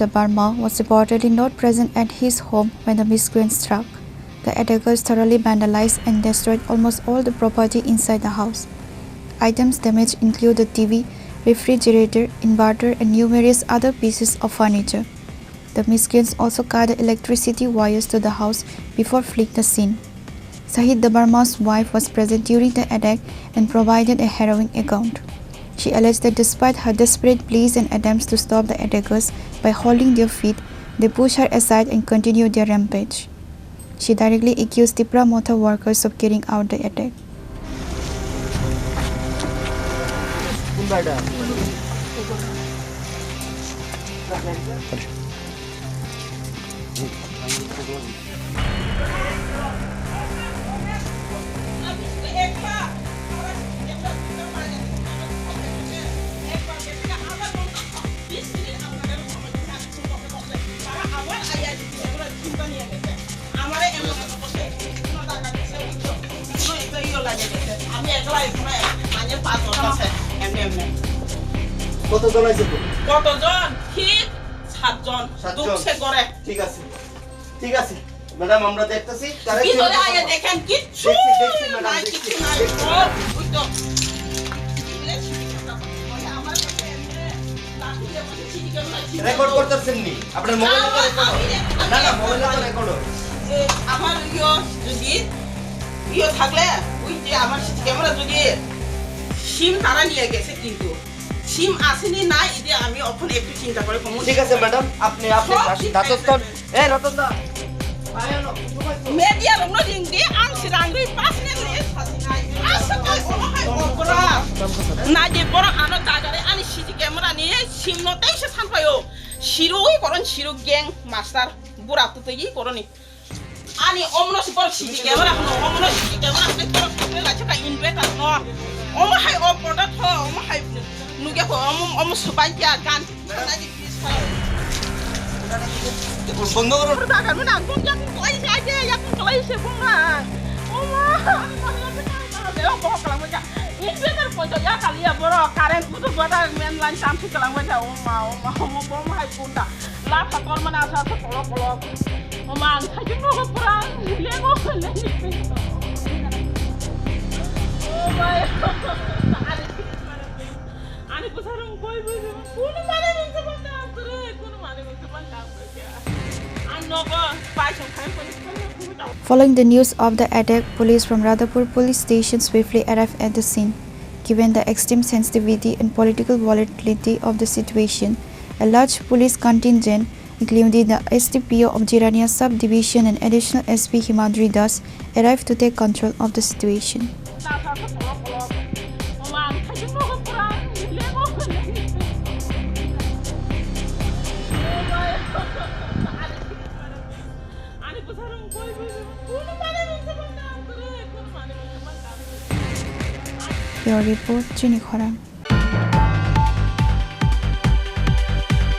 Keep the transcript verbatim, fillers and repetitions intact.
Debbarma was reportedly not present at his home when the miscreant struck. The attackers thoroughly vandalized and destroyed almost all the property inside the house. Items damaged include the T V, refrigerator, inverter, and numerous other pieces of furniture. The miscreants also cut the electricity wires to the house before fleeing the scene. Sahid Debbarma's wife was present during the attack and provided a harrowing account. She alleged that despite her desperate pleas and attempts to stop the attackers by holding their feet, they pushed her aside and continued their rampage. She directly accused Tipra Motha workers of carrying out the attack. কতজন আইছে তো? কতজন? ঠিক সাতজন। সাতজন। ঢুকছে ঘরে। ঠিক আছে, ঠিক আছে। ম্যাডাম, আমরা দেখতেছি, কারেন্ট ভিতরে আইয়া দেখেন, কিচ্ছু দেখছি, দেখছি, ম্যাডাম, নাই, দেখছি। কিচ্ছু নাই। ওই তো। রেকর্ড করতেছেন নি? আপনার মোবাইলে তো রেকর্ড হয়। না, না, মোবাইলে তো রেকর্ড হয়। যে আমার ইয়ো যদি ইয়ো থাকলে, ওই যে আমার সিসি ক্যামেরা যদি সিম তারা নিয়ে গেছে কিন্তু। সিম আসেনি নাই, এই যে আমি এখন একটু চিন্তা করে কমন ঠিক আছে, ম্যাডাম, আপনি, আপনি সব ঠিক ধাতস্থ আছে। এ, রতন দা, ভাই, আনো, কিছু পাইছো? মিডিয়া রংনো রিং দি, আং সিরাং রি পাস নে রে, সাসি নাই। আসলে ওই ওই ওপরা। না যে বড় আনো জাগারে, আনি সিসি ক্যামেরা নিয়ে সিম নতেই সে সানপায়ো। সিরো ওই করন, সিরো গ্যাং মাস্টার, বুড়া তো তো ই করনি। Ani omno si borok sidi camera hwno, omno sidi camera hwnkhe borok sidi lai chakha inverter no. Omo hai o product ho, omo hai nugya ko, omo, omo subai kya gan. Bondo goro. Product ano na, bung yakung kalai se, aje yakung kalai se bung na. Oma, ani mama se kan kala de, o bohok kala mo ja. Inverter poito ya kali ya borok, current butu bata main line tam si kala mo ja, oma, oma, oma, oma hai kunda. Lapha tormani asa asa kolok kolok. Oma, ang thajin nogo pura lego legi. Oh my. Ani bwsarok koi bwsarok. Kuno mane bwsarok ta kore, kuno mane bwsarok ta kore. Ang nogo paisong khai koi. Following the news of the attack, police from Radhapur police station swiftly arrived at the scene. Given the extreme sensitivity and political volatility of the situation, a large police contingent, including the S D P O of Jirania Sub-Division and Additional S P Himadri Das, arrived to take control of the situation. Your report, Chini Khorang.